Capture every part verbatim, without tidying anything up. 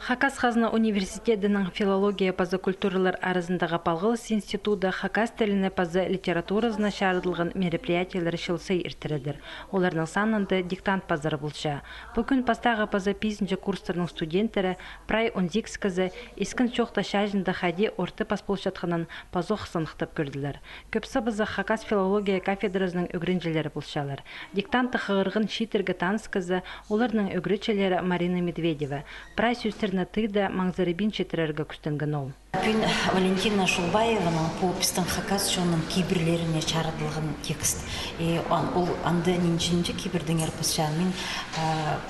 Хакас хазна университедінің филология паза культуралар аразындағы палғалыс институды хакас тіліне паза литературазына чарыдылған мероприятиелер чыл сай иртіредір. Оларның санында диктант пазары полча. Пу кӱн пастағы паза пизінҷі курстарның студенттері, прай он сигіс кізі, искін чоохта чаҷында хайди орта пас полчатханын пазох сыныхтап кӧрділер. Кӧп сабызы хакас филология кафедразының ӱгренҷілері полчалар. Диктантты хығырған чииттерге таныс кізі, оларның ӱгретчілері Марина Медведева. Прай сӧстерні тыйда маңзырабин читірерге кӱстенген ол. Пӱӱн Валентина Шулбаеваның пу пістің хакас чонның кибірлеріне чарыдылған текст. И он, ол анда нинҷе-нинҷе кибірдеңер пасча, мин, а,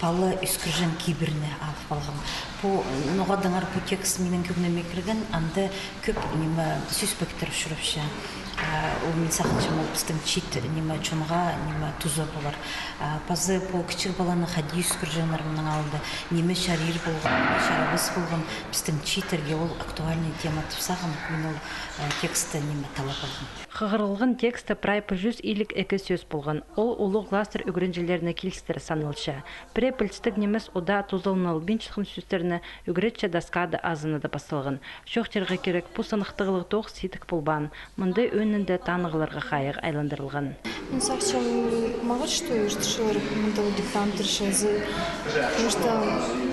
пала ӱскірҷең кибірні алып алғам. Пу, ноға даңар пу текст минің кӧңніме кірген, анда кӧп ниме сӧспектер учурапча. А, ол мин сағынчам, ол пістің чиит ниме чонға ниме туза полар. А, паза пу кічіг паланы хайди ӱскірҷеңнер мының алнында, ниме чарир полған, ниме чарабас полған, пістің чииттерге ол актуальный тема тіп сағынып, мин ол, а, текстті ниме таллап алғам. Хығырылған тексте прай пір чӱс илиг ікі сӧс полған. Ол улуғ класстар ӱгренҷілеріне килістіре саналча. Пірее пілдістіг нимес удаа тузаланалбинчатхан сӧстерні ӱгретчі доскада азынада пасталған. Чоохтирға кирек, пу сыныхтағлығ тоғыс сидік полбаан. Мында ӧӧнінде танығларға хайығ айландырылған. Мин сағынчам, мағат, что иртірчелер мындағ диктанттар чазы. Потому что,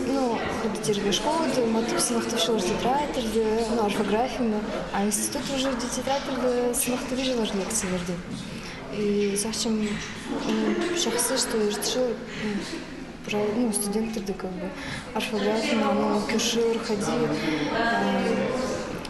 ну, когда тирге школада, матап сыныхтапчалар тетрадьлерде, ну, орфографияны, а институт уже тетрадьлерде сыныхтапчалар лекцияларда. И сағынчам, м, чахсы, что иртірчелер, м, прай, ну, студенттерді, как бы, орфографияны, аны кӧрчелер хайди, м,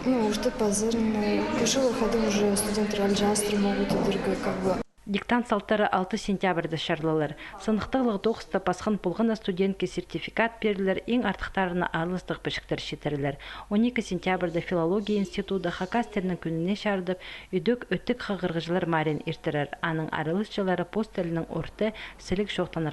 ну, орта пазарны кӧрчелер хайди уже студенттер алҷаастыра могут идерге, как бы. Диктант салтары алты сентябрьда чарлалар. Сыныхтағлығ тоғысты пасхан полған на студентке сертификат пирілер, иң артыхтарына араластығ пічіктер читірілер. Он ікі сентябрьда филология институты хакас тілінің кӱніне чарыдып, ідӧк ӧтік хығырығҷылар мариин иртірер. Аның араласчылары пос тілінең орта сіліг чоохтанар